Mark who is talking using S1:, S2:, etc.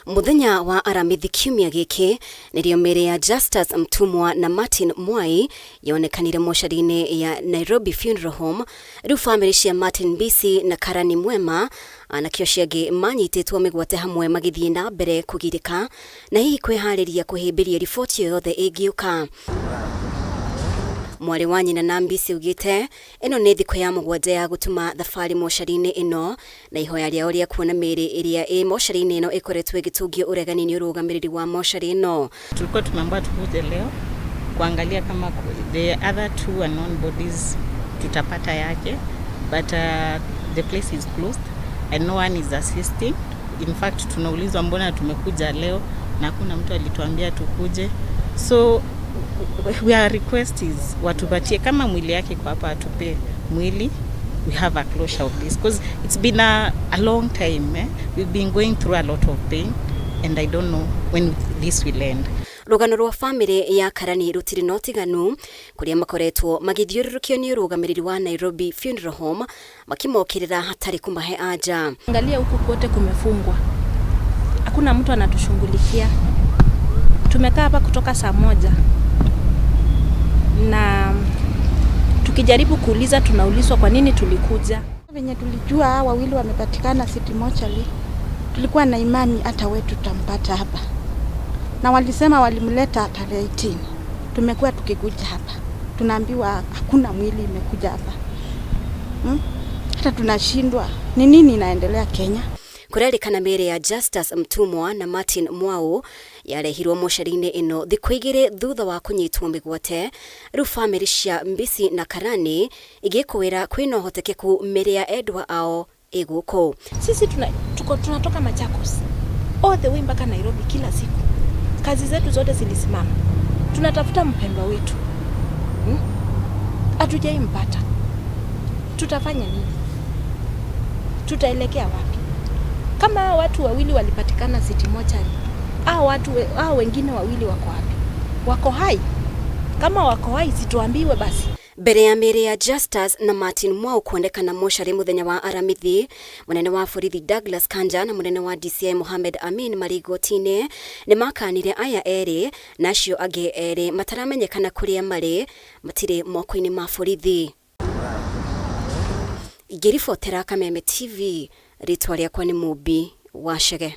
S1: Muthenya wa Aramithi kiumia giki nirio mĩĩrĩ ya Justus Mtumwa na Martin Mwai yonekanire mocarĩ-inĩ ya Nairobi Funeral Home. Rĩu famĩlĩ cia Martin Mbisi na Karani Mwema, anake acio angĩ manyitĩtwo mĩgwate hamwe, magĩthiĩ na mbere kũgirĩka na hihi kwĩharĩria kũhĩmbĩria riboti o yothe ĩngĩũka. Mwarĩ wa nyina na Mbisi augĩte ĩno nĩ thikũ ya 7 ya gũtuma thabarĩ mocarĩ-inĩ ĩno, na ihoya rĩao rĩa kuona mĩĩrĩ ĩrĩa ĩ mocarĩ-inĩ ĩno ĩkoretwo ĩgĩtũngio ũregani nĩ ũrũgamĩrĩri wa mocarĩ ĩno.
S2: Tulikuwa tumeambiwa tukuje leo kuangalia kama the other two unknown bodies tutapata yake, but the place is closed and no one is assisting. In fact, tunaulizwa mbona tumekuja leo na hakuna mtu alituambia tukuje. So our request is watupatie, kama mwili yake kwa hapa, atupe mwili, we have a closure of this, because it's been a long time, eh? We've been going through a lot of pain and I don't know when this will end.
S1: Rũgano rwa famĩlĩ ya Karani rũtirĩ na ũtiganu, kũrĩa makoretwo magĩthiũrũrũkio nĩ ũrũgamĩrĩri wa Nairobi Funeral Home makĩmokĩrĩra hatarĩ kũmahe anja.
S3: Angalia huku kote kumefungwa, hakuna mtu anatushughulikia. Tumekaa hapa kutoka saa 1 na tukijaribu kuuliza tunaulizwa kwa nini tulikuja.
S4: Venye tulijua hawa wawili wamepatikana City Mortuary, tulikuwa na imani hata wetu tutampata hapa, na walisema walimleta tarehe 18. Tumekuwa tukikuja hapa, tunaambiwa hakuna mwili imekuja hapa, Hata tunashindwa ni nini inaendelea Kenya.
S1: Kũrerĩkana mĩĩrĩ ya Justus Mtumwa na Martin Mwau yarehirwo mocarĩ-inĩ ĩno thikũ 2 thutha wa kũnyitwo mĩgwate. Rĩu famĩlĩ cia Mbisi na Karani igĩkwĩra kwĩna ũhotekeku mĩĩrĩ ya endwa ao ĩ gũkũ.
S3: Sisi tuko tunatoka Machakos all the way mpaka Nairobi kila siku, kazi zetu zote zilisimama, tunatafuta mpendwa wetu, Hatujaimpata. Tutafanya nini? Tutaelekea wapi? Kama hao watu wawili walipatikana City Mortuary, hao wengine wawili wako wapi? Wako hai? Kama wako hai, situambiwe basi.
S1: Mbere ya mĩĩrĩ ya Justus na Martin Mwau kuonekana mocarĩ mũthenya wa Aramithi, mũnene wa borithi Douglas Kanja na mũnene wa DCI Mohamed Amin marĩ igoti-inĩ nĩ makanire aya erĩ na acio angĩ erĩ mataramenyekana kũrĩa marĩ matirĩ moko-inĩ ma borithi. Ngĩribotera Kameme TV, rĩtwa rĩakwa nĩ Mũmbi wa Chege.